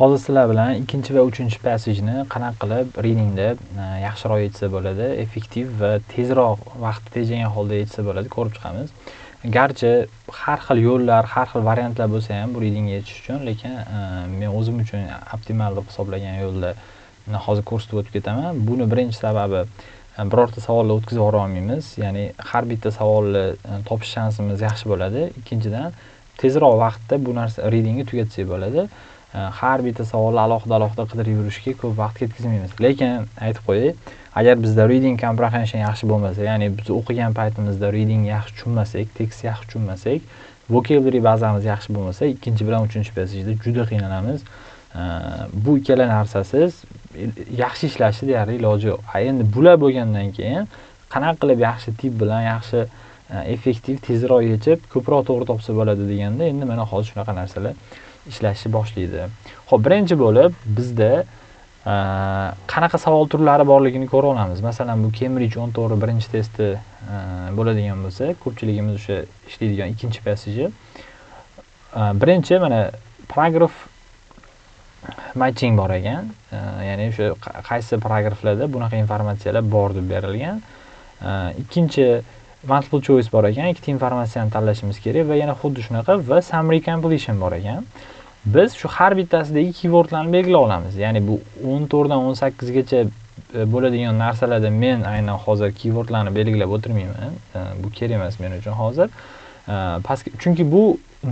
Hozir sizlar bilan ikkinchi va uchinchi passageni qanaqa qilib readingda yaxshiroq yechsa bo'ladi, effektiv va tezroq, vaqt tejagan holda yechsa bo'ladi, ko'rib chiqamiz. Garchi har xil yo'llar, har xil variantlar bo'lsa ham bu readingga yechish uchun, lekin men o'zim uchun optimal deb hisoblagan yo'lda hozir ko'rsatib o'tib ketaman. Buni birinchi sababi, birorta savolni o'tkazib yubora olmaymiz, ya'ni har bitta savolni topish shansimiz yaxshi bo'ladi. Ikkinchidan, tezroq vaqtda bu narsa readingni tugatsak bo'ladi. Har bitta savolni alohida alohida qidirib yurishga ko'p vaqt ketkazmaymiz. Lekin aytib qo'yay, agar bizda reading comprehension yaxshi bo'lmasa, ya'ni biz o'qigan paytimizda reading yaxshi tushunmasak, tekst yaxshi tushunmasak, vocabulary bazamiz yaxshi bo'lmasa, ikkinchi bilan uchinchi passageda juda qiynalamiz. Bu ikkala narsasiz yaxshi ishlashni deyarli iloji yo'q. Endi bular bo'lgandan keyin qanaqa qilib yaxshi tip bilan yaxshi, effektiv, tezroq yechib, ko'proq to'g'ri topsa bo'ladi deganda, endi mana hozir shunaqa narsalar ishlashni boshlaydi. Xo'p, birinchi bo'lib bizda qanaqa savol turlari borligini ko'ra olamiz. Masalan, bu Cambridge 14 birinchi testi bo'ladigan bo'lsa, ko'pchiligimiz o'sha ishlaydigan ikkinchi passage. Birinchi mana paragraf matching bor ekan. Ya'ni o'sha qaysi paragraflarda bunaqa informatsiyalar bor deb berilgan. Ikkinchi multiple choice bor ekan, ikkita informatsiyani tanlashimiz kerak va yana xuddi shunaqa va summary completion bor ekan. Biz shu har bittasidagi keywordlarni belgilab olamiz. Ya'ni bu 14 dan 18 gacha bo'ladigan narsalarda men aynan hozir keywordlarni belgilab o'tirmayman. Bu kerak emas men uchun hozir. Pastga, chunki bu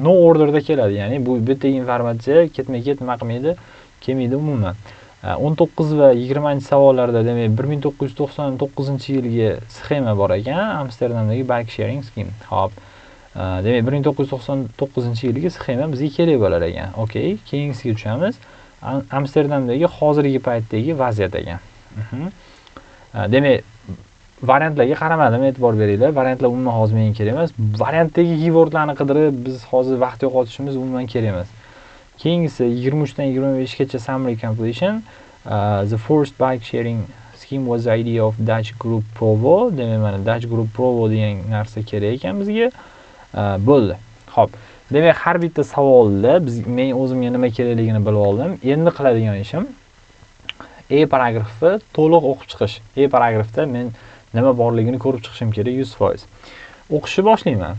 no orderda keladi, ya'ni bu bitta informatsiya ketma-ket nima qilmaydi, kelmaydi umuman. 19 va 20 savollarda, demak, 1999-yilgi sxema bor ekan, Amsterdamdagi bike sharing scheme. Xo'p. Demak, 1999-yilgi sxema bizga kerak bo'lar ekan. Okey, keyingisiga tushamiz. Amsterdamdagi hozirgi paytdagi vaziyat ekan. Demak, variantlarga qaramadim, e'tibor beringlar. Variantlar umuman hozir menga kerak emas. Variantdagi keywordlarni qidirib biz hozir vaqt yo'qotishimiz umuman kerak emas. Keyingisi 23 dan 25 gacha summary completion. The first bike sharing scheme was the idea of Dutch group Provo. Demak, mana Dutch group Provo degan narsa kerak ekan bizga. Bo'ldi. Xo'p. Demak, har bitta savolda men o'zimga nima kerakligini bilib oldim. Endi qiladigan ishim E paragrafi to'liq o'qib chiqish. E paragrafda men nima borligini ko'rib chiqishim kerak 100%. O'qishni boshlayman.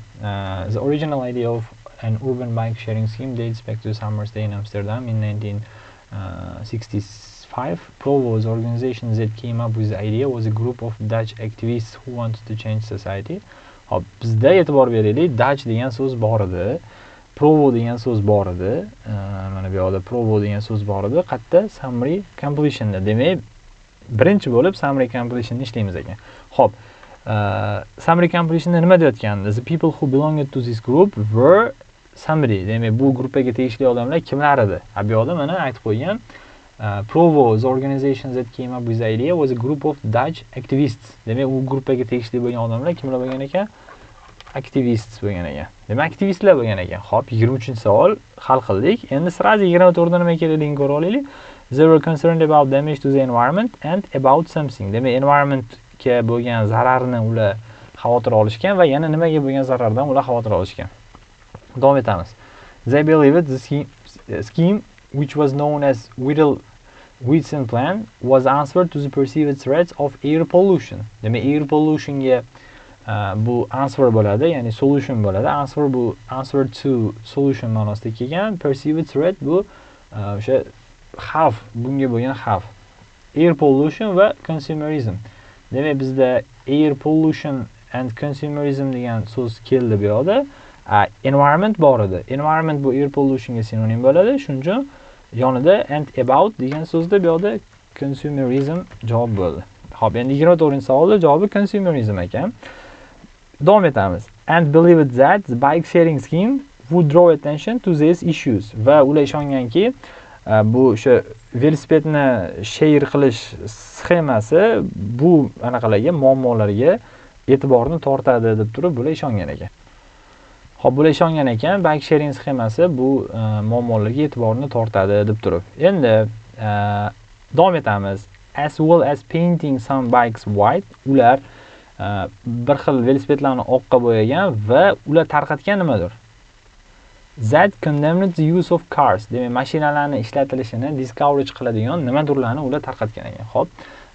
The original idea of an urban bike sharing scheme dates back to summer stay in Amsterdam in 1965. Provo's organization that came up with the idea was a group of Dutch activists who wanted to change society. Hop, bizda e'tibor beraylik, Dutch degan so'z bor edi. Provo degan so'z bor edi. Mana bu yoqda Provo degan so'z bor edi. Qayerda? Summary completionda. Demak, birinchi bo'lib summary completionni ishlaymiz ekan. Xo'p, summary completionda nima deyotgandi? The people who belonged to this group were somebody. Demak, bu gruppaga tegishli odamlar kimlar edi? Ha, bu yoqda mana aytib qo'ygan. Provo, the organization that came up with the idea, was a group of Dutch activists. Demak, u gruppaga tegishli bo'lgan odamlar kimlar bo'lgan ekan? Activists bo'lgan ekan. Demak, aktivistlar bo'lgan ekan. Xo'p, 23-savol hal qildik. Endi sразу 24 da nima kerakligini ko'ra olaylik. They were concerned about damage to the environment and about something. Demak, environmentga bo'lgan zararni ular xavotir olishgan va yana nimaga bo'lgan zarardan ular xavotir olishgan. Davom etamiz. They believed the scheme, which was known as Whittle Plan, was answer to the perceived threats of air pollution. Demak, air pollutionga bu answer bo'ladi, ya'ni solution bo'ladi. Answer bu answer to solution ma'nosida kelgan. Perceived threat bu o'sha xavf, bunga bo'lgan xavf. Air pollution va consumerism. Demak, bizda air pollution and consumerism degan so'z keldi bu yoqda. Environment bor edi. Environment bu air pollutionga sinonim bo'ladi. Shuning uchun yonida and about degan so'zda bu yoqda consumerism javob bo'ldi. Xo'p, endi 24-savolda javobi consumerism ekan. Davom etamiz. And believed that the bike sharing scheme would draw attention to these issues. Va ular ishonganki, bu o'sha velosipedni share qilish sxemasi bu anaqalarga, muammolarga e'tiborni tortadi deb turib bular ishongan ekan. Xo'p, bular ishongan ekan, bike sharing sxemasi bu muammolarga e'tiborni tortadi deb turib. Endi davom etamiz. As well as painting some bikes white, ular bir xil velosipedlarni oqqa bo'yagan va ular tarqatgan nimadir? That condemned the use of cars. Demak, mashinalarni ishlatilishini discourage qiladigan nimadurlarni ular tarqatgan ekan. Xo'p,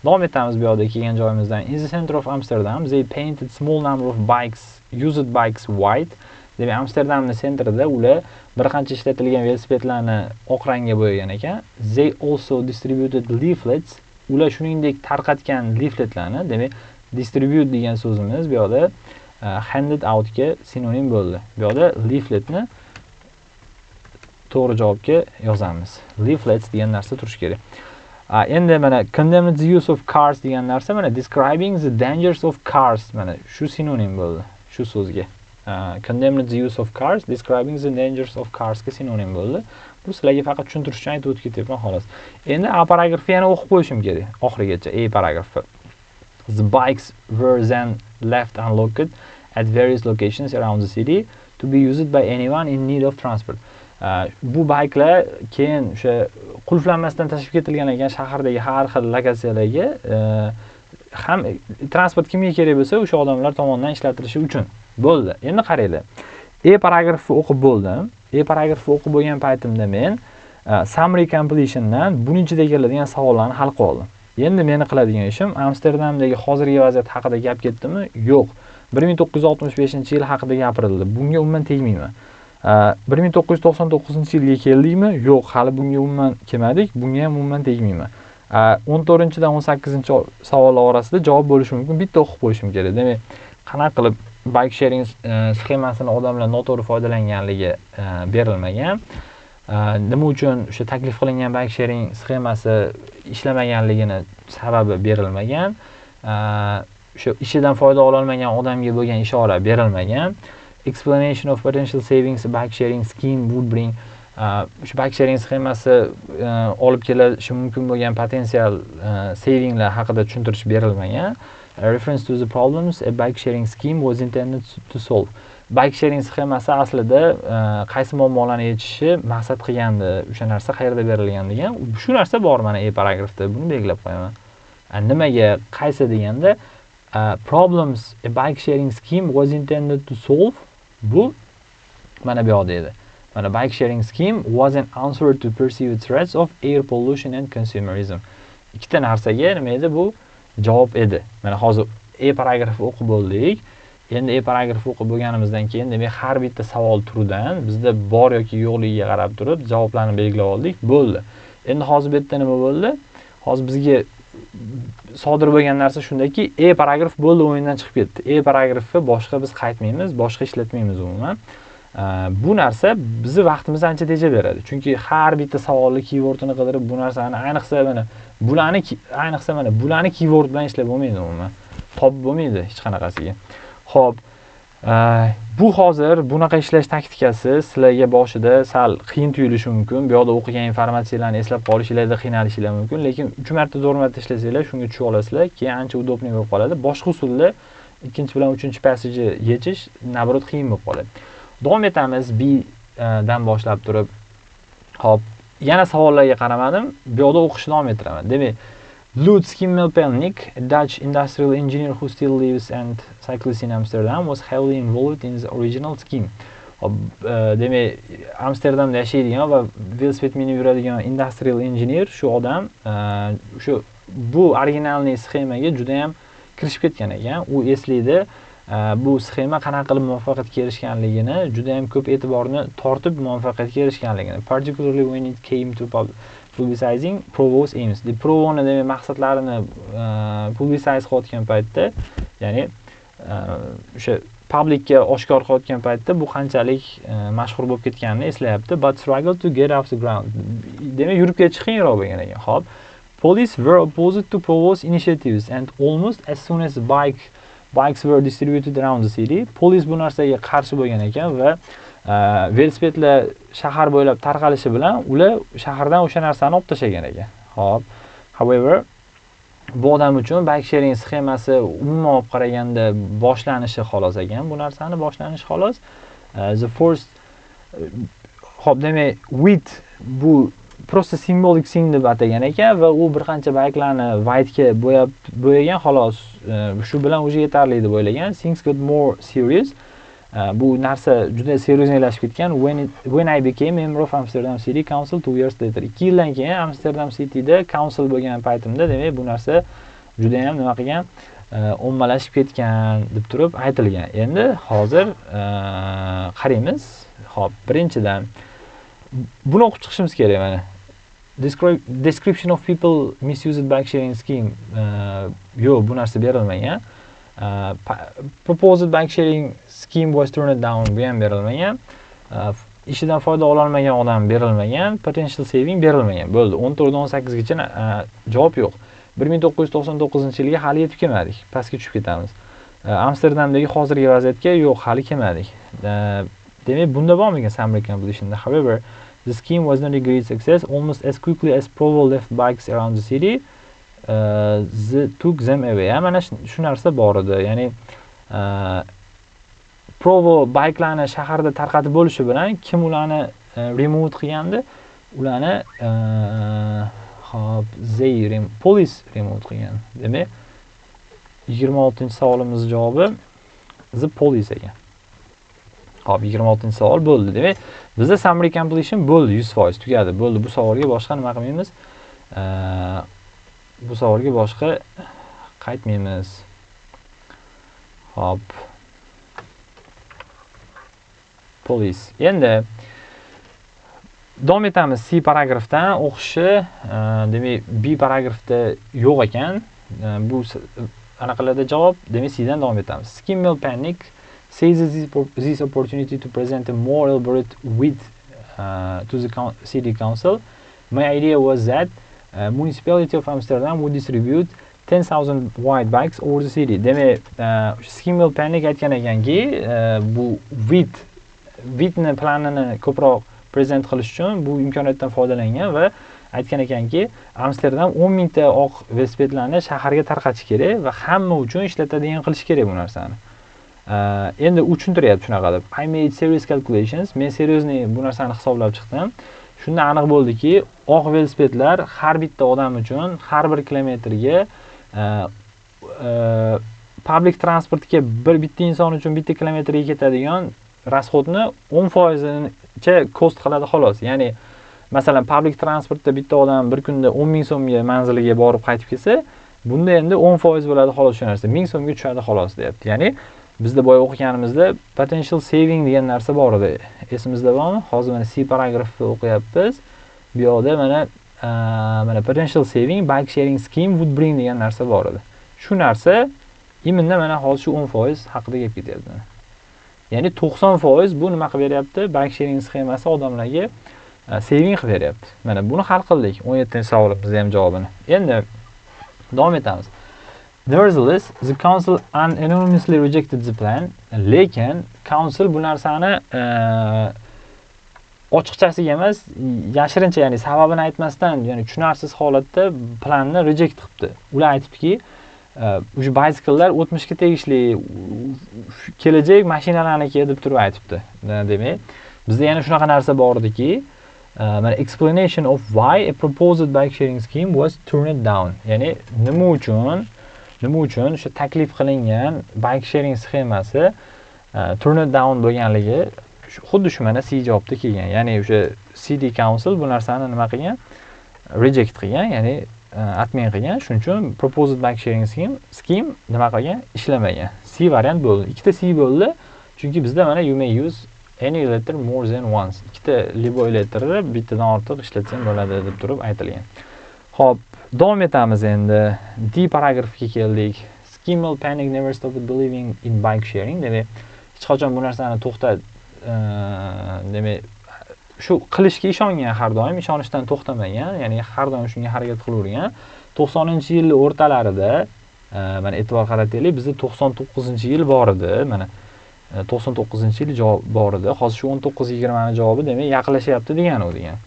davom etamiz bu yoqda kelgan joyimizdan. In the center of Amsterdam, they painted small number of bikes, used bikes white. Demak, Amsterdamning центр ida ular bir qancha ishlatilgan velosipedlarni oq rangga bo'yagan ekan. They also distributed leaflets. Ular shuningdek tarqatgan leafletlarni, demak, distribute degan so'zimiz bu yoqda handed outga sinonim bo'ldi. Bu yoqda leafletni to'g'ri javobga yozamiz. Leaflets degan narsa turishi kerak. Endi mana condemned the use of cars degan narsa, mana describing the dangers of cars, mana shu sinonim bo'ldi shu so'zga. Condemned the use of cars, describing the dangers of cars ga sinonim bo'ldi. Bu sizlarga faqat tushuntirish uchun aytib o'tib ketyapman xolos. Endi A paragrafi yana o'qib qo'yishim kerak oxirigacha. A paragrafi. The bikes were then left unlocked at various locations around the city to be used by anyone in need of transport. Bu bayklar keyin o'sha qulflanmasdan tashlab ketilgan ekan shahardagi har xil lokatsiyalarga, ham transport kimga kerak bo'lsa o'sha odamlar tomonidan ishlatilishi uchun. Bo'ldi. Endi qaranglar. E paragrafni o'qib bo'ldim. E paragrafni o'qib bo'lgan paytimda men summary completiondan buning ichida keladigan savollarni hal qilib oldim. Endi meni qiladigan ishim, Amsterdamdagi hozirgi vaziyat haqida gap ketdimi? Yo'q. 1965-yil haqida gapirildi. Bunga umuman tegmayman. 1999-yilga keldikmi? Yo'q, hali bunga umuman kelmadik. Bunga ham umuman tegmayman. 14-dan 18-savollar orasida javob bo'lishi mumkin. Bitta o'qib qo'yishim kerak. Demak, qanaqa qilib bike sharing sxemasini odamlar noto'g'ri foydalanganligi berilmagan. Nima uchun o'sha taklif qilingan bike sharing sxemasi ishlamaganligini sababi berilmagan. O'sha ishidan foyda ololmagan odamga bo'lgan ishora berilmagan. Explanation of potential savings bike sharing scheme would bring. Shu bike sharing sxemasi olib kelishi mumkin bo'lgan potensial savinglar haqida tushuntirish berilmagan. A reference to the problems a bike sharing scheme was intended to solve. Bike sharing sxemasi aslida qaysi muammolarni yechishi maqsad qilgandi, o'sha narsa qayerda berilgan degan shu narsa bor mana E paragrafda, buni belgilab qo'yaman. Nimaga qaysi deganda, problems a bike sharing scheme was intended to solve, bu mana bu yoqda edi. Mana bike sharing scheme was an answer to perceived threats of air pollution and consumerism. Ikkita narsaga nima edi bu? Javob edi. Mana hozir E paragrafi o'qib bo'ldik. Endi E paragrafi o'qib bo'lganimizdan keyin, demak, har bitta savol turidan bizda bor yoki yo'qligiga qarab turib javoblarni belgilab oldik. Bo'ldi. Endi hozir bu yerda nima bo'ldi? Hozir bizga sodir bo'lgan narsa shundaki, E paragraf bo'ldi, o'yindan chiqib ketdi. E paragrafi boshqa biz qaytmaymiz, boshqa ishlatmaymiz umuman. Bu narsa bizni vaqtimizni ancha tejab beradi. Chunki har bitta savolni keywordini qidirib, bu narsani ayniqsa mana bularni ayniqsa mana bularni keyword bilan ishlab bo'lmaydi umuman. Topib bo'lmaydi hech qanaqasiga. Xo'p, bu hozir bunaqa ishlash taktikasi sizlarga boshida sal qiyin tuyulishi mumkin. Bu yoqda o'qigan informatsiyalarni eslab qolishinglarda qiynalishinglar mumkin, lekin 3 marta 4 marta ishlasanglar shunga tushib olasizlar, keyin ancha удобный bo'lib qoladi. Boshqa usulda ikkinchi bilan uchinchi passage yechish наоборот qiyin bo'lib qoladi. Davom etamiz B dan boshlab turib. Xo'p, yana savollarga qaramadim. Bu yoqda o'qishni davom ettiraman. Demak, Lutz Schimmelpenninck, a Dutch industrial engineer who still lives and cycles in Amsterdam, was heavily involved in the original scheme. Xo'p, demak, Amsterdamda yashaydigan va velosiped minib yuradigan industrial engineer shu odam, shu bu originalniy sxemaga juda ham kirishib ketgan ekan. U eslaydi, bu sxema qanaqa qilib muvaffaqiyatga erishganligini, juda ham ko'p e'tiborni tortib muvaffaqiyatga erishganligini. Particularly when it came to publicizing Provo's aims. De Provoni demak maqsadlarini publicize qilayotgan paytda, ya'ni o'sha publikka oshkor qilayotgan paytda bu qanchalik mashhur bo'lib ketganini eslayapti. But struggled to get off the ground. Demak, yurib ketish qiyinroq bo'lgan ekan. Xo'p. Police were opposed to Provo's initiatives and almost as soon as bikes were distributed around the city, police bu narsaga qarshi bo'lgan ekan va velosipedlar shahar bo'ylab tarqalishi bilan ular shahardan o'sha narsani olib tashlagan ekan. Xo'p. However, bu odam uchun bike sharing sxemasi umuman olib qaraganda boshlanishi xolos ekan, bu narsani boshlanishi xolos. The first, xo'p, demak, with bu просто simbolik thing deb atagan ekan va u bir qancha bikelarni whitega bo'yagan xolos, shu bilan уже yetarli deb o'ylagan. Things got more serious. Bu narsa juda серьёзный lashib ketgan. When I became member of Amsterdam City Council 2 years later. 2 yildan keyin Amsterdam Cityda council bo'lgan paytimda, demak, bu narsa juda ham nima qilgan, ommalashib ketgan deb turib aytilgan. Endi hozir qaraymiz. Xo'p, birinchidan buni o'qib chiqishimiz kerak mana. Description of people misused bike sharing scheme, yo'q, bu narsa berilmagan. Proposed bike sharing scheme was turned down, bu ham berilmagan. Ishidan foyda ololmagan odam berilmagan, potential saving berilmagan. Bo'ldi. 14 dan 18 gacha javob yo'q. 1999-yilga hali yetib kelmadik. Pastga tushib ketamiz. Amsterdamdagi hozirgi vaziyatga yo'q, hali kelmadik. Demak, bunda bormikan summary completionda? However, the scheme was not a great success. Almost as quickly as Provo left bikes around the city, the took them away. Mana shu narsa bor edi. Ya'ni Provo bikelarni shaharda tarqatib bo'lishi bilan kim ularni remove qilgandi? Ularni hop, they police remove qilgan. Demak, 26-savolimiz javobi the police ekan. Hop, 26-savol bo'ldi. Demak, bizda summary completion bo'ldi, 100% tugadi. Bo'ldi, bu savolga boshqa nima qilmaymiz? Bu savolga boshqa qaytmaymiz. Hop. Police. Endi davom etamiz C paragrafdan o'qishi. Demak, B paragrafda yo'q ekan. Bu anaqalarda javob, demak, C dan davom etamiz. Schimmelpenninck seizes this opportunity to present a more elaborate with to the city council. My idea was that municipality of Amsterdam would distribute 10,000 white bikes over the city. Demak, Schimmelpenninck aytgan ekanki, bu Witni planini ko'proq present qilish uchun bu imkoniyatdan foydalangan va aytgan ekanki, Amsterdam 10 mingta oq velosipedlarni shaharga tarqatish kerak va hamma uchun ishlatadigan qilish kerak bu narsani. Endi u tushuntiryapti shunaqa deb. I made serious calculations. Men серьезный bu narsani hisoblab chiqdim. Shunda aniq bo'ldiki, oq velosipedlar har bitta odam uchun har bir kilometrga public transportga bir bitta inson uchun bitta kilometrga ketadigan расход ni 10 foizicha cost qiladi xolos. Ya'ni masalan, public transportda bitta odam bir kunda 10 ming so'mga manziliga borib qaytib kelsa, bunda endi 10% bo'ladi xolos shu narsa. 1000 so'mga tushadi xolos deyapti. Ya'ni bizda boya o'qiganimizda potential saving degan narsa bor edi. Esimizda bormi? Hozir mana C paragrafni o'qiyapmiz. Bu yoqda mana potential saving bike sharing scheme would bring degan narsa bor edi. Shu narsa именно mana hozir shu 10% haqida gap ketyapti. Ya'ni 90% bu nima qilib beryapti? Bike sharing sxemasi odamlarga saving qilib beryapti. Mana buni hal qildik. 17-savolimizni ham javobini. Endi davom etamiz. Nevertheless, the council unanimously rejected the plan. Lekin council bu narsani ochiqchasiga emas, yashirincha, ya'ni sababini aytmasdan, ya'ni tushunarsiz holatda planni reject qilibdi. Ular aytibdiki, o'sha bicyclelar o'tmishga tegishli, kelajak mashinalarniki deb turib aytibdi. Demak, bizda yana shunaqa narsa bor ediki, mana explanation of why a proposed bike sharing scheme was turned down. Ya'ni nima uchun o'sha taklif qilingan bike sharing sxemasi turned down bo'lganligi xuddi shu mana C javobda kelgan. Ya'ni o'sha City Council bu narsani nima qilgan? Reject qilgan, ya'ni отмен qilgan. Shuning uchun proposed bike sharing scheme nima qilgan? Ishlamagan. C variant bo'ldi. Ikkita C bo'ldi. Chunki bizda mana you may use any letter more than once. Ikkita любой letterni bittadan ortiq ishlatsang bo'ladi deb turib aytilgan. Xo'p, davom etamiz endi. D paragrafga keldik. Schimmelpenninck never stopped believing in bike sharing. Demak, hech qachon bu narsani to'xtat, demak, shu qilishga ishongan har doim, ishonishdan to'xtamagan, ya'ni har doim shunga harakat qilavergan. 90-yil o'rtalarida, mana e'tibor qarataylik, bizda 99-yil bor edi, mana 99-yil javob bor edi. Hozir shu 19-20 ni javobi demak yaqinlashyapti degani u degan.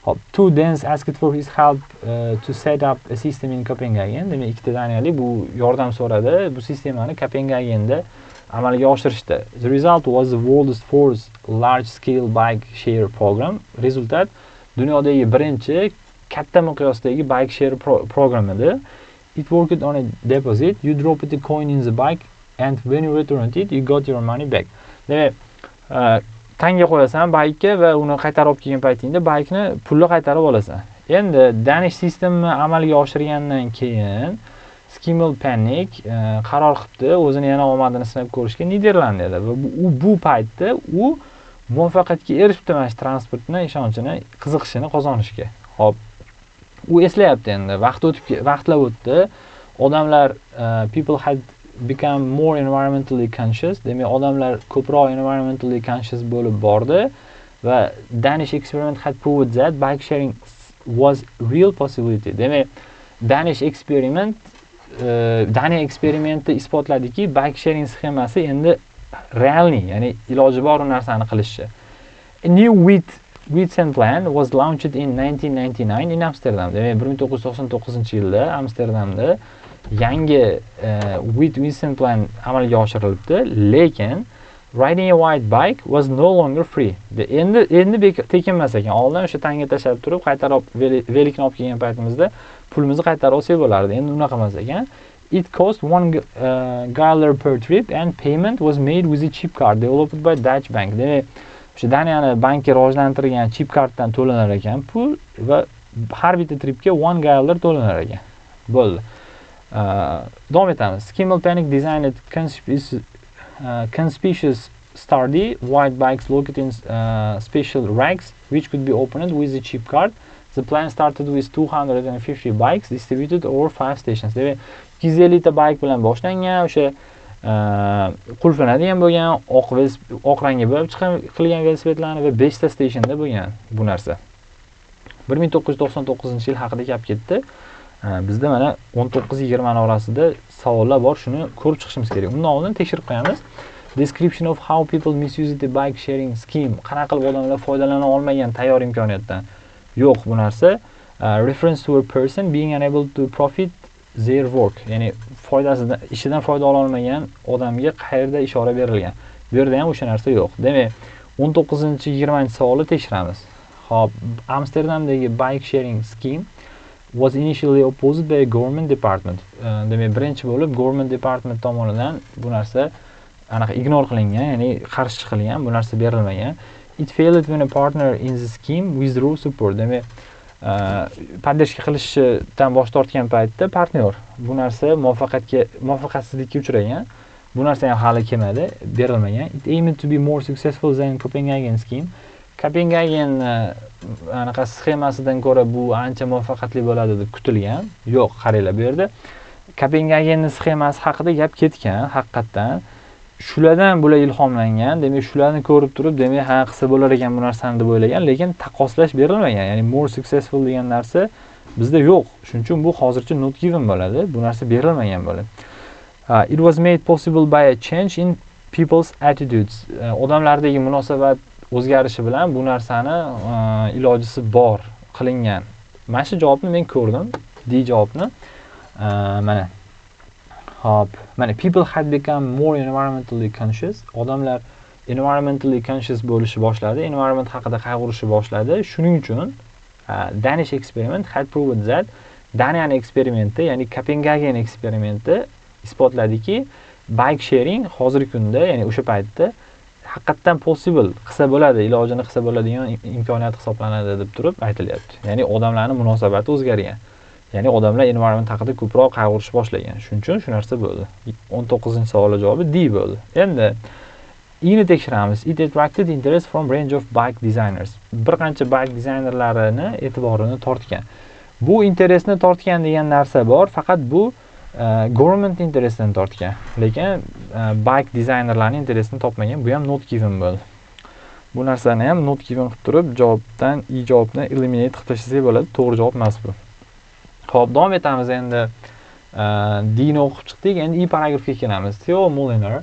Hop, two Danes asked for his help to set up a system in Copenhagen. Demak, ikkita daniyalik bu yordam so'radi bu sistemani Kopengagenda amalga oshirishda. The result was the world's first large scale bike share program. Rezultat dunyodagi birinchi katta miqyosdagi bike share program edi. It worked on a deposit. You dropped the coin in the bike and when you returned it, you got your money back. Demak, tanga qo'yasan bike'ga va uni qaytarib olib kelgan paytingda bike'ni pulni qaytarib olasan. Endi Danish systemni amalga oshirgandan keyin Schimmelpenninck qaror qilibdi o'zini yana omadini sinab ko'rishga Niderlandiyada va bu paytda u muvaffaqiyatga erishibdi mana shu transportni ishonchini, qiziqishini qozonishga. Xo'p, u eslayapti endi, vaqt o'tib, vaqtlar o'tdi. Odamlar people had become more environmentally conscious, demak, odamlar ko'proq environmentally conscious bo'lib bordi va Danish experiment had proved that bike sharing was real possibility. Demak, Danish experiment, Daniya eksperimenti isbotladiki, bike sharing sxemasi endi реальный, ya'ni iloji bor u narsani qilishni. A new Wheatsen plan was launched in 1999 in Amsterdam. Demak, 1999-yilda Amsterdamda yangi Wheatsen plan amalga oshirilibdi, lekin riding a white bike was no longer free. Endi tekin emas ekan. Oldin o'sha tanga tashlab turib, qaytarib velikni olib kelgan paytimizda pulimizni qaytarib olsak bo'lardi. Endi unaqa emas ekan. It cost 1 guilder per trip and payment was made with a chip card developed by Dutch bank. Demak, o'sha Daniyani banki rivojlantirgan chip kartdan to'lanar ekan pul va har bitta tripga 1 guilder to'lanar ekan. Bo'ldi. Davom etamiz. Schimmelpenninck designed conspicuous sturdy white bikes located in special racks which could be opened with a chip card. The plan started with 250 bikes distributed over 5 stations. Demak, 250 ta bike bilan boshlangan, o'sha qulflanadigan bo'lgan, oq rangga bo'yab chiqqan qilgan velosipedlarni va 5 ta stationda bo'lgan bu narsa. 1999-yil haqida gap ketdi. Bizda mana 19-20 orasida savollar bor, shuni ko'rib chiqishimiz kerak. Undan oldin tekshirib qo'yamiz. Description of how people misuse the bike sharing scheme. Qanaqa qilib odamlar foydalana olmagan tayyor imkoniyatdan. Yo'q bu narsa. Reference to a person being unable to profit their work. Ya'ni foydasidan, ishidan foyda ola olmagan odamga qayerda ishora berilgan. Bu yerda ham o'sha narsa yo'q. Demak, 19-20 savolni tekshiramiz. Xo'p, Amsterdamdagi bike sharing scheme was initially opposed by a government department. Demak, birinchi bo'lib government department tomonidan bu narsa anaqa ignore qilingan, ya'ni qarshi chiqilgan, bu narsa berilmagan. It failed when a partner in the scheme withdrew support. Demak, поддержка qilishdan bosh tortgan paytda partnyor bu narsa muvaffaqiyatsizlikka uchragan. Bu narsa ham hali kelmadi, berilmagan. It aimed to be more successful than Copenhagen scheme. Copenhagen anaqa sxemasidan ko'ra bu ancha muvaffaqiyatli bo'ladi deb kutilgan. Yo'q, qaranglar, bu yerda Copenhagen sxemasi haqida gap ketgan, haqiqatdan. Shulardan bular ilhomlangan, demak, shularni ko'rib turib, demak, ha, qilsa bo'lar ekan bu narsani deb o'ylagan, lekin taqqoslash berilmagan. Ya'ni more successful degan narsa bizda yo'q. Shuning uchun bu hozircha not given bo'ladi. Bu narsa berilmagan bo'ladi. It was made possible by a change in people's attitudes. Odamlardagi munosabat o'zgarishi bilan bu narsani ilojisi bor qilingan. Mana shu javobni men ko'rdim, D javobni. Mana. Xo'p, mana people had become more environmentally conscious. Odamlar environmentally conscious bo'lishni boshladi, environment haqida qayg'urishni boshladi. Shuning uchun Danish experiment had proved that Daniyani eksperimenti, ya'ni Copenhagen eksperimenti isbotladiki, bike sharing hozirgi kunda, ya'ni o'sha paytda haqiqatdan possible qilsa bo'ladi, ilojini qilsa bo'ladigan imkoniyat hisoblanadi deb turib aytilyapti. Ya'ni odamlarning munosabati o'zgargan. Ya'ni odamlar environment haqida ko'proq qayg'urish boshlagan. Shuning uchun shu narsa bo'ldi. 19-savolning javobi D bo'ldi. Endi E ni tekshiramiz. It attracted interest from range of bike designers. Bir qancha bike dizaynerlarini e'tiborini tortgan. Bu interestni tortgan degan narsa bor, faqat bu government interestini tortgan. Lekin bike dizaynerlarning interestini topmagan. Bu ham not given bo'ldi. Bu narsani ham not given qilib turib, javobdan E javobni eliminate qilib tashlasak bo'ladi. To'g'ri javob emas bu. Xo'p, davom etamiz endi. D ni o'qib chiqdik. Endi E paragrafga kelamiz. Theo Molenaar,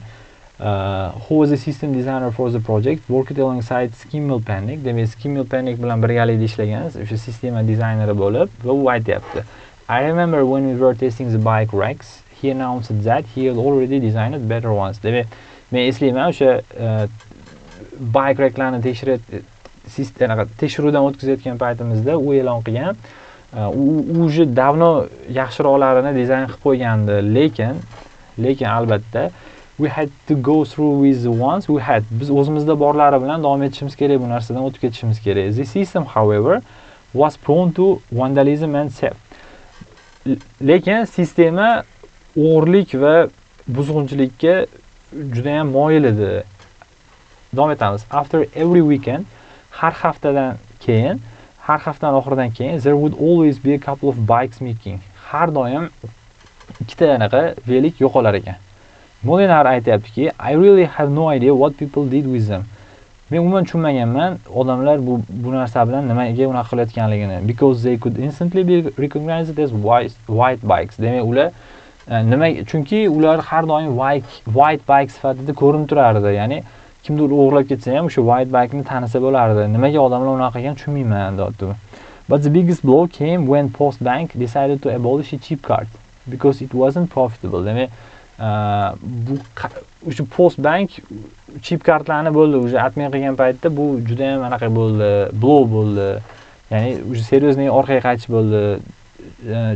who was a system designer for the project, worked alongside Schimmelpenninck. Demak, Schimmelpenninck bilan birgalikda ishlagan, o'sha sistema dizayneri bo'lib va u aytyapti. I remember when we were testing the bike racks, he announced that he had already designed better ones. Demak, men eslayman o'sha bike racklarni tekshiruvdan o'tkazayotgan paytimizda u e'lon qilgan. U уже давно yaxshiroqlarini dizayn qilib qo'ygandi, lekin albatta We had to go through with the ones we had. Biz o'zimizda borlari bilan davom etishimiz kerak, bu narsadan o'tib ketishimiz kerak. The system, however, was prone to vandalism and theft. Lekin sistema o'g'irlik va buzg'unchilikka juda ham moyil edi. Davom etamiz. After every weekend, har haftadan keyin, har haftaning oxiridan keyin, there would always be a couple of bikes missing. Har doim ikkita anaqa velik yo'qolar ekan. Molinar aytyaptiki, I really have no idea what people did with them. Men umuman tushunmaganman, odamlar bu narsa bilan nimaga unaqa qilayotganligini. Because they could instantly be recognized as white bikes. Demak, ular nima, chunki ular har doim white bike sifatida ko'rinib turardi. Ya'ni kimdir o'g'irlab ketsa ham o'sha white bike'ni tanisa bo'lardi. Nimaga odamlar unaqa qilgan tushunmayman, deyapti. But the biggest blow came when Postbank decided to abolish a chip card because it wasn't profitable. Demak, bu o'sha Postbank chip kartlarni bo'ldi, уже отмен qilgan paytda bu juda ham anaqa bo'ldi, blow bo'ldi. Ya'ni уже серьезный orqaga qaytish bo'ldi.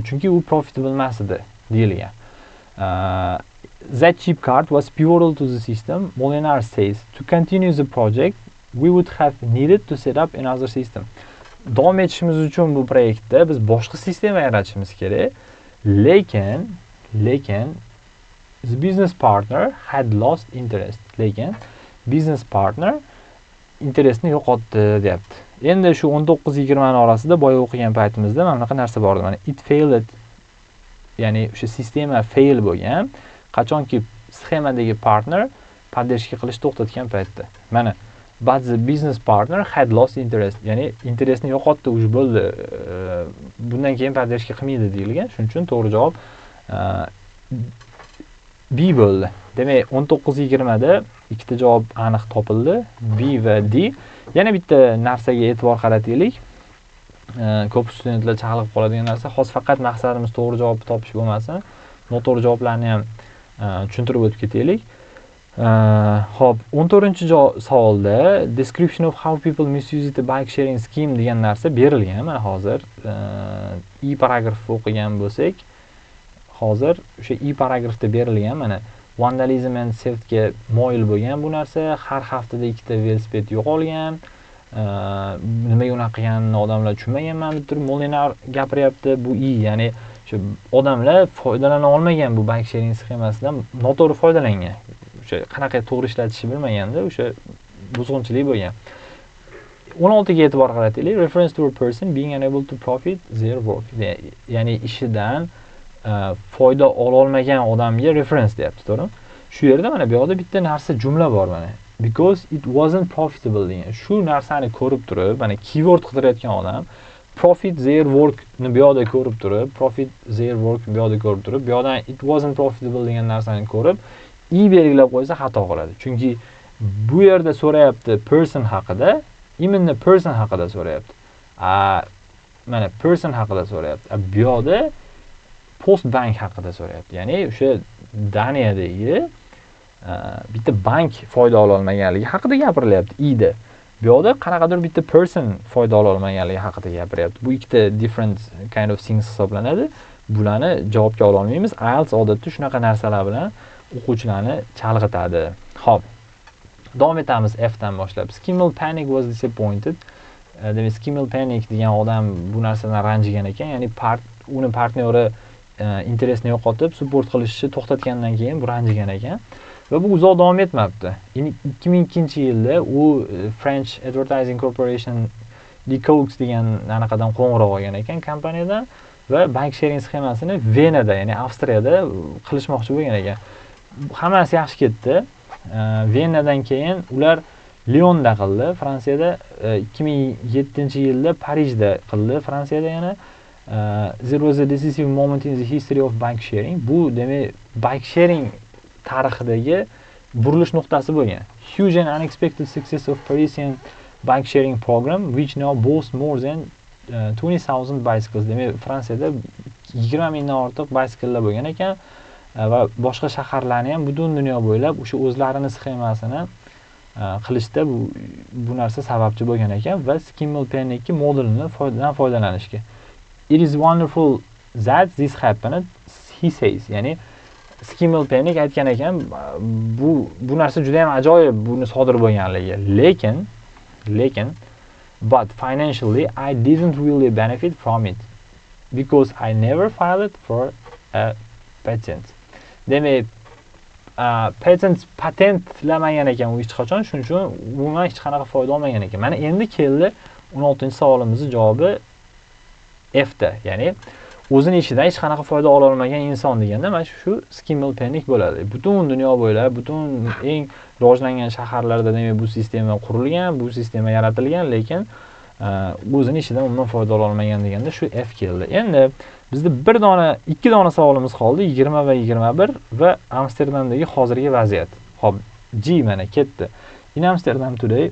Chunki u profitable emas edi deyilgan. That chip card was pivotal to the system. Molinar says, to continue the project, we would have needed to set up another system. Davom etishimiz uchun bu proyektda biz boshqa sistema yaratishimiz kerak. Lekin the business partner had lost interest. Lekin business partner interestni yo'qotdi, deyapti. Endi shu 19-20 orasida boya o'qigan paytimizda mana bunaqa narsa bor edi. Mana it failed, ya'ni o'sha sistema fail bo'lgan, qachonki sxemadagi partner поддержка qilishni to'xtatgan paytda. Mana but the business partner had lost interest, ya'ni interestni yo'qotdi, уже bo'ldi. Bundan keyin поддержка qilmaydi deyilgan. Shuning uchun to'g'ri javob B bo'ldi. Demak, 19-20 da ikkita javob aniq topildi, B va D. Yana bitta narsaga e'tibor qarataylik. Ko'p studentlar chalg'ib qoladigan narsa. Hozir faqat maqsadimiz to'g'ri javobni topish bo'lmasin, noto'g'ri javoblarni ham tushuntirib o'tib ketaylik. Xo'p, 14-savolda description of how people misuse the bike sharing scheme degan narsa berilgan. Mana hozir i paragraf o'qigan bo'lsak, hozir o'sha i paragrafda berilgan, mana vandalizm and theftga moyil bo'lgan bu narsa, har haftada ikkita velosiped yo'qolgan. Nimaga unaqa qilganini odamlar tushunmaganman deb turib Molinar gapiryapti. Bu i, ya'ni o'sha odamlar foydalana olmagan bu bike sharing sxemasidan, noto'g'ri foydalangan. O'sha qanaqa to'g'ri ishlatishni bilmaganda o'sha buzg'unchilik bo'lgan. 16 ga e'tibor qarataylik. Reference to a person being unable to profit their work. Ya'ni ishidan foyda ololmagan odamga reference deyapti, to'g'rimi? Shu yerda mana bu yoqda bitta narsa, jumla bor mana. Because it wasn't profitable degan. Shu narsani ko'rib turib, mana keyword qidirayotgan odam profit their work ni bu yoqda ko'rib turib, profit their work bu yoqda ko'rib turib, bu yoqdan it wasn't profitable degan narsani ko'rib, i belgilab qo'ysa xato qiladi. Chunki bu yerda so'rayapti person haqida, именно person haqida so'rayapti. Mana person haqida so'rayapti. Bu yoqda Postbank haqida so'rayapti. Ya'ni o'sha Daniyadagi bitta bank foyda ola olmaganligi haqida gapirilyapti ida. Bu yoqda qanaqadir bitta person foyda ola olmaganligi haqida gapiryapti. Bu ikkita different kind of things hisoblanadi. Bularni javobga ola olmaymiz. IELTS odatda shunaqa narsalar bilan o'quvchilarni chalg'itadi. Xo'p. Davom etamiz F dan boshlab. Schimmelpenninck was disappointed. Demak, Schimmelpenninck degan odam bu narsadan ranjigan ekan. Ya'ni uni partneri interesini yo'qotib, support qilishni to'xtatgandan keyin bu ranjigan ekan. Va bu uzoq davom etmabdi. 2002-yilda u French Advertising Corporation Decaux degan anaqadan qo'ng'iroq olgan ekan, kompaniyadan, va bike sharing sxemasini Venada, ya'ni Avstriyada qilishmoqchi bo'lgan ekan. Hammasi yaxshi ketdi. Venadan keyin ular Lyonda qildi, Fransiyada, 2007-yilda Parijda qildi, Fransiyada yana. There was a decisive moment in the history of bike sharing. Bu demak bike sharing tarixidagi burilish nuqtasi bo'lgan. Huge and unexpected success of Parisian bike sharing program, which now boasts more than 20,000 bicycles. Demak, Fransiyada 20 mingdan ortiq bicyclelar bo'lgan ekan va boshqa shaharlarni ham butun dunyo bo'ylab o'sha o'zlarini sxemasini qilishda bu narsa sababchi bo'lgan ekan va Schimmelpenninck modelini foydalanishga. It is wonderful that this happened, he says. Ya'ni Schimmelpenninck aytgan ekan, bu narsa juda ham ajoyib, buni sodir bo'lganligi. Lekin but financially I didn't really benefit from it because I never filed for a patent. Demak, patent patentlamagan ekan u hech qachon, shuning uchun umuman hech qanaqa foyda olmagan ekan. Mana endi keldi 16-savolimizning javobi F da, ya'ni o'zini ishidan hech qanaqa foyda ola olmagan inson deganda mana shu Schimmelpenninck bo'ladi. Butun dunyo bo'ylab, butun eng rivojlangan shaharlarda demak bu sistema qurilgan, bu sistema yaratilgan, lekin o'zini ishidan umuman foyda ola olmagan deganda shu F keldi. Endi bizda bir dona, ikki dona savolimiz qoldi, 20 va 21 va Amsterdamdagi hozirgi vaziyat. Xo'p, G mana ketdi. In Amsterdam today,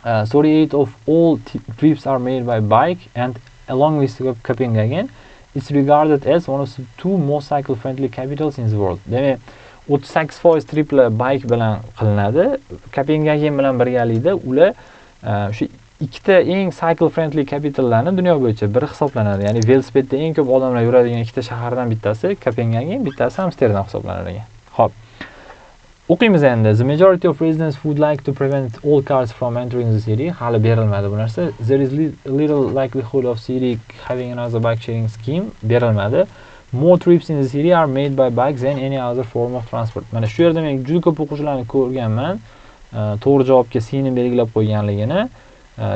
38 of all trips are made by bike, and along with Copenhagen, it's regarded as one of the two most cycle-friendly capitals in the world. Demak, 38% triplar bike bilan qilinadi. Copenhagen bilan birgalikda ular shu ikkita eng cycle-friendly capitallarni dunyo bo'yicha biri hisoblanadi. Ya'ni velosipedda eng ko'p odamlar yuradigan ikkita shahardan bittasi Copenhagen, bittasi Amsterdam hisoblanadi ekan. Xo'p. O'qiymiz endi. The majority of residents would like to prevent all cars from entering the city. Hali berilmadi bu narsa. There is little likelihood of city having another bike sharing scheme. Berilmadi. More trips in the city are made by bikes than any other form of transport. Mana shu yerda men juda ko'p o'quvchilarni ko'rganman. To'g'ri javobga C ni belgilab qo'yganligini.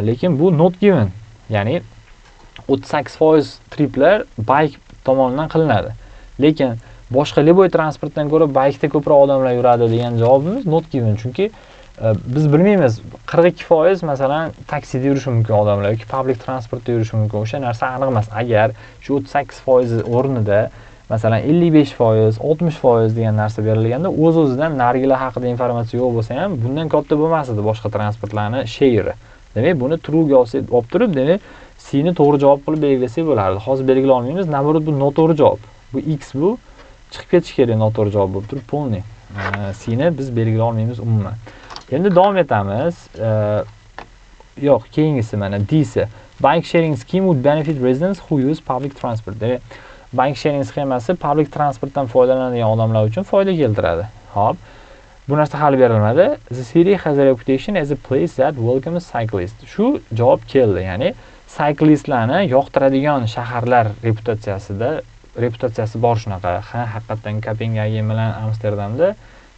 Lekin bu not given. Ya'ni 38% triplar bike tomonidan qilinadi. Lekin boshqa любой transportdan ko'ra bike'da ko'proq odamlar yuradi degan javobimiz not given. Chunki biz bilmaymiz, 42% masalan taksida yurishi mumkin odamlar yoki public transportda yurishi mumkin. O'sha narsa aniq emas. Agar shu 38% o'rnida masalan 55%, 60% degan narsa berilganda o'z-o'zidan narigilar haqida informatsiya yo'q bo'lsa ham bundan katta bo'lmas edi boshqa transportlarni share. Demak, buni true'ga olsak, olib turib, demak, C ni to'g'ri javob qilib belgilasak bo'lardi. Hozir belgila olmaymiz. Naborot bu noto'g'ri javob. Bu X bu chiqib ketishi kerak noto'g'ri javob bo'lib turib, полный. C ni biz belgila olmaymiz umuman. Endi davom etamiz. Yo'q, keyingisi mana D si. Bike sharing scheme would benefit residents who use public transport. Demak, bike sharing sxemasi public transportdan foydalanadigan odamlar uchun foyda keltiradi. Xo'p. Bu narsa hali berilmadi. The city has a reputation as a place that welcomes cyclists. Shu javob keldi, ya'ni cyclistlarni yoqtiradigan shaharlar reputatsiyasi bor shunaqa. Ha, haqiqatan Kopengagen bilan Amsterdamda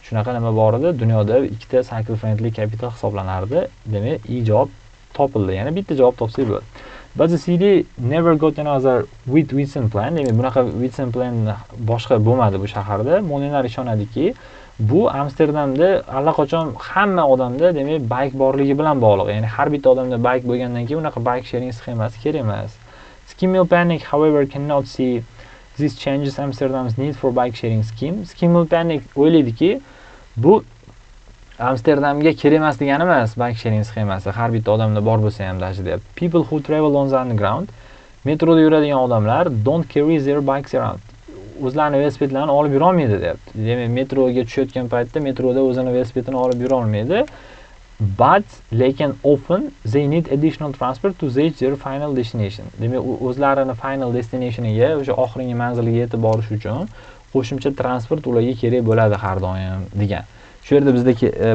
shunaqa nima bor edi? Dunyoda ikkita cycle friendly capital hisoblanardi. Demak, i javob topildi. Ya'ni bitta javob topsak bo'ldi. But the city never got another with Witsenplein. Demak, bunaqa Witsenplein boshqa bo'lmadi bu shaharda. Monenar ishonadiki, bu Amsterdamda allaqachon hamma odamda demak bike borligi bilan bog'liq. Ya'ni har bitta odamda bike bo'lgandan keyin unaqa bike sharing sxemasi kerak emas. Schimmelpenninck, however, cannot see this changes Amsterdam's need for bike sharing scheme. Schimmelpenninck o'ylaydiki, bu Amsterdamga kerak emas degani emas bike sharing sxemasi. Har bitta odamda bor bo'lsa ham даже deyapti. People who travel on the underground, metroda yuradigan odamlar don't carry their bikes around. O'zlarini velosipedlarini olib yura olmaydi deyapti. Demak, metroga tushayotgan paytda metroda o'zini velosipedini olib yura olmaydi. But lekin often they need additional transport to reach their final destination. Demak, o'zlarini final destinationiga, o'sha oxirgi manziliga yetib borish uchun qo'shimcha transport ularga kerak bo'ladi har doim degan. Shu yerda bizda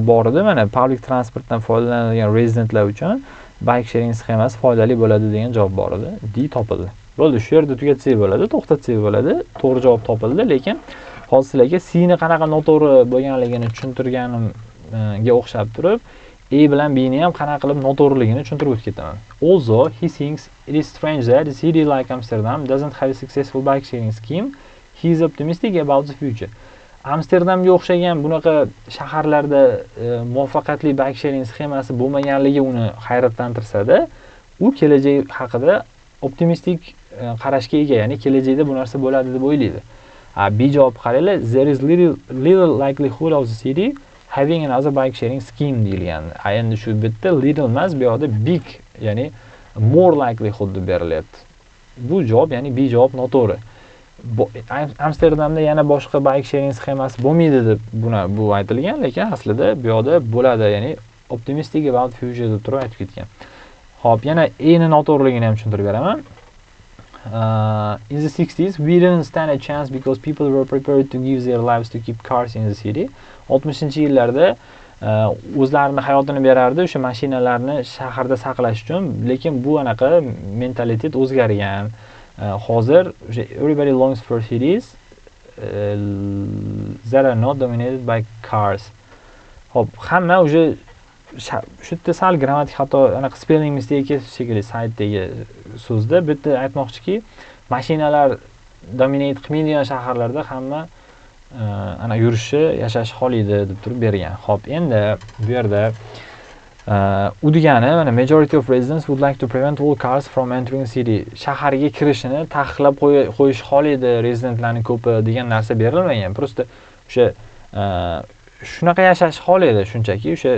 bor edi, mana public transportdan foydalanadigan residentlar uchun bike sharing sxemasi foydali bo'ladi degan javob bor edi. D topildi. Bo'ldi, shu yerda tugatsak bo'ladi, to'xtatsak bo'ladi. To'g'ri javob topildi, lekin hozir sizlarga C ni qanaqa noto'g'ri bo'lganligini tushuntirganimga o'xshab turib, A bilan B ni ham qanaqa qilib noto'g'riligini tushuntirib o'tib ketaman. Although he thinks it is strange that a city like Amsterdam doesn't have a successful bike sharing scheme, he is optimistic about the future. Amsterdamga o'xshagan bunaqa shaharlarda muvaffaqiyatli bike sharing sxemasi bo'lmaganligi uni hayratlantirsa-da, u kelajak haqida optimistik qarashga ega, ya'ni kelajakda bu narsa bo'ladi deb o'ylaydi. B javob qaranglar, there is little likelihood of the city having another bike sharing scheme deyilgan. Endi shu bitta little emas, bu yoqda big, ya'ni more likelihood deb berilyapti. Bu javob, ya'ni B javob noto'g'ri. Amsterdamda yana boshqa bike sharing sxemasi bo'lmaydi deb bu aytilgan, lekin aslida bu yoqda bo'ladi, ya'ni optimistic about future deb turib aytib ketgan. Xo'p, yana A ni noto'g'riligini ham tushuntirib beraman. In the 60s we didn't stand a chance because people were prepared to give their lives to keep cars in the city. 60-yillarda o'zlarini hayotini berardi o'sha mashinalarni shaharda saqlash uchun, lekin bu anaqa mentalitet o'zgargan. Hozir o'sha everybody longs for cities that are not dominated by cars. Xo'p, hamma o'sha shu yerda sal grammatik xato, anaqa spelling mistake shekilli saytdagi so'zda. Bu yerda aytmoqchiki, mashinalar dominate qilmaydigan shaharlarda hamma ana yurishi, yashashi xohlaydi deb turib bergan. Xo'p, endi bu yerda u degani mana majority of residents would like to prevent all cars from entering city. Shaharga kirishini taqiqlab qo'yish xohlaydi rezidentlarning ko'pi degan narsa berilmagan. Просто o'sha shunaqa yashash xohlaydi, shunchaki o'sha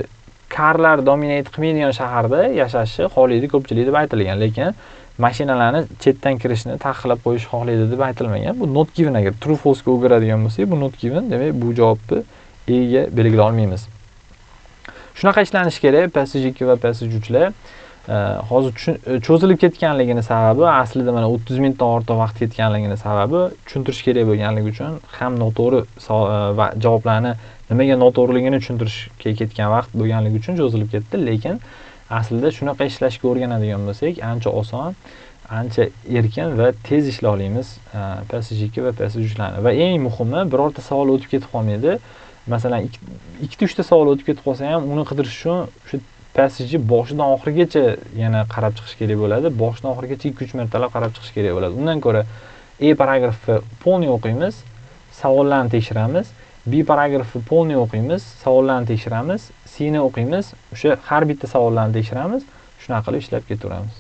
carlar dominate qilmaydigan shaharda yashashni xohlaydi ko'pchilik deb aytilgan, lekin mashinalarni chetdan kirishini taqiqlab qo'yish xohlaydi deb aytilmagan. Bu not given, agar true false ga o'giradigan bo'lsak, bu not given, demak bu javobni E ga belgilay olmaymiz. Shunaqa ishlanishi kerak passage 2 va passage 3lar. Hozir cho'zilib ketganligini sababi, aslida mana 30 minutdan ortiq vaqt ketganligini sababi tushuntirish kerak bo'lganligi uchun ham noto'g'ri va javoblarni nimaga noto'g'riligini tushuntirishga ketgan vaqt bo'lganligi uchun cho'zilib ketdi, lekin aslida shunaqa ishlashga o'rganadigan bo'lsak, ancha oson, ancha erkin va tez ishlay olamiz passage 2 va passage 3larni. Va eng muhimi, birorta savol o'tib ketib qolmaydi. Masalan, ikkita uchta savol o'tib ketib qolsa ham, uni qidirish uchun shu passageni boshidan oxirigacha yana qarab chiqish kerak bo'ladi. Boshidan oxirigacha 2-3 martalab qarab chiqish kerak bo'ladi. Undan ko'ra E paragrafni полный o'qiymiz, savollarni tekshiramiz. B paragrafni полный o'qiymiz, savollarni tekshiramiz. C ni o'qiymiz, o'sha har bitta savollarni tekshiramiz. Shunaqa qilib ishlab ketaveramiz.